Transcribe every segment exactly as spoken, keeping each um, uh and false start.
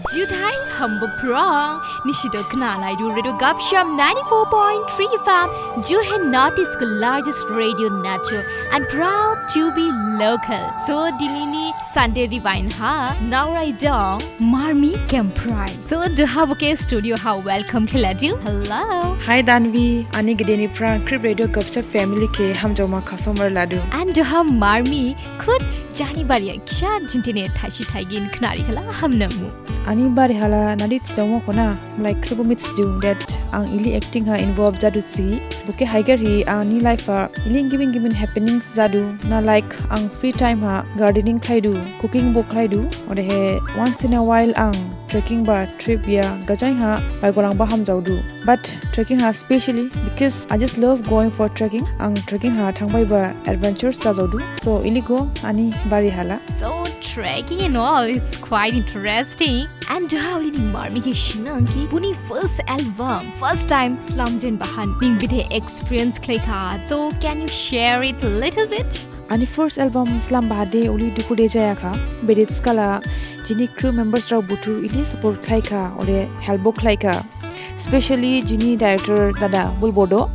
Juthai hambo phrang, nisi do khnalaidu Radio Gupshup ninety-four point three F M, jo hai North East ka largest radio network and proud to be local. So dinini Sunday Divine ha naorai dong Marmi Kemprai. So duha bo khe studio ha welcome khlaidu. Hello. Hi Danvi, ani gideni phrang khrip Radio Gupshup family khe hamjaoma khasaoma riladu. And duha Marmi khud jani bariya kisa jintine thaisi thaigin khnari khala hamnangmu. Ani bari hala nadi thidaomo khona, like, khrip bo mithidu that ang ili acting ha involve jadu si. Bo khe haigerhi ani life ha ili gibin gibin happenings jadu na, like, ang free time ha gardening khlaidu, cooking bo khlaidu, odehe once in a while ang trekking ba trip ya gajain ha baigolang ba hamjaodu. But trekking ha specially because I just love going for trekking. Ang trekking ha thangbaiba adventures jajaodu. So ili go ani bari hala. So trekking and all, it's quite interesting. And duha uli ning Marmi khe singnang ki boni first album, first time slam jenba han ning bede experience khlaikha. So can you share it a little bit? Ani first album slamba hade uli dukhu de jayakha. Bede skala jini crew members rao buthu ili support khlaikha, ode help bo khlaikha. Specially jini director dada Bul Bodo,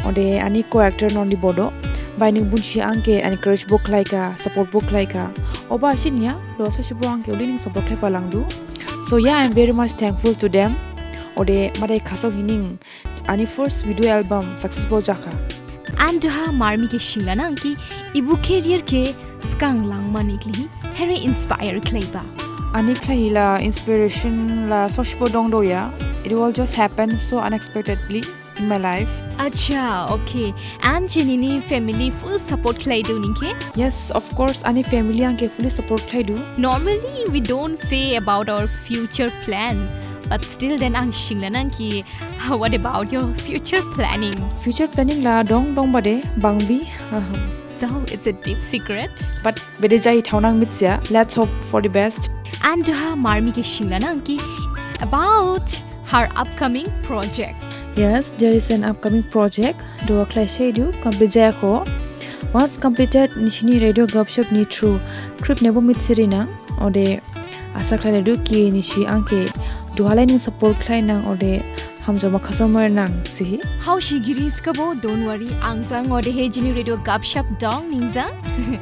ode ani co-actor Nondi Bodo. Baining bunsi ang khe encourage bo khlaikha, support bo khlaikha. Oba sinya, lo sasibo ang khe uli ning support khlaiphalangdu. So yeah, I'm very much thankful to them. Ode madai khasao hining ani first video album successful jakha. And duha Marmi khe singlanang ki ibu career khe sgang langmani khlaihi here inspire khlaiba? Ani khlaihila inspiration la sosibo dongdoya. It all just happened so unexpectedly in my life. Acha, okay. And jenini family full support khlaidu ning khe? Yes, of course, ani family ang khe fully support khlaidu. Normally, we don't say about our future plan, but still then ang singlanang ki, what about your future planning? Future planning la dong dong bade bangbi. So it's a deep secret. But bede jai thaonang mithiya. Let's hope for the best. And duha Marmi khe singlanang ki about her upcoming project. Yes, there is an upcoming project. Duha khlaisaidu complete jayakho. Once completed, nisini Radio Gupshup ni through khrip nebo mithirinang. Ode asa khlailaidu ki nisi ang khe duhalai ning support khlainang ode hamjaoma khasaoma rinang si. Hao sigiri skabo, don't worry, ang jang odehe jini Radio Gupshup dong ning jang.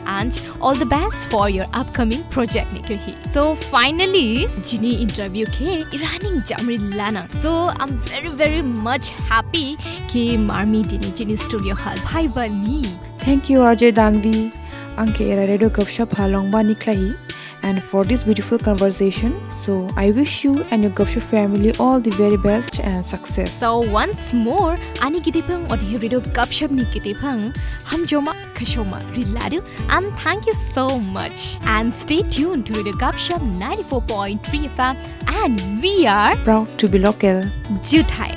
And all the best for your upcoming project ni khlaihi. So finally, jini interview khe eraning jamrilanang. So I'm very, very much happy ki Marmi dini jini studio ha phaibani. Thank you, R J Danvi. Ang khe era Radio Gupshup ha longbani khlaihi and for this beautiful conversation. So I wish you and your Gupshup family all the very best and success. So once more, ani gidipang odehe Radio Gupshup ni gidipang hamjaoma khasaoma riladu. And thank you so much. And stay tuned to Radio Gupshup ninety-four point three F M. And we are proud to be local. Juthai.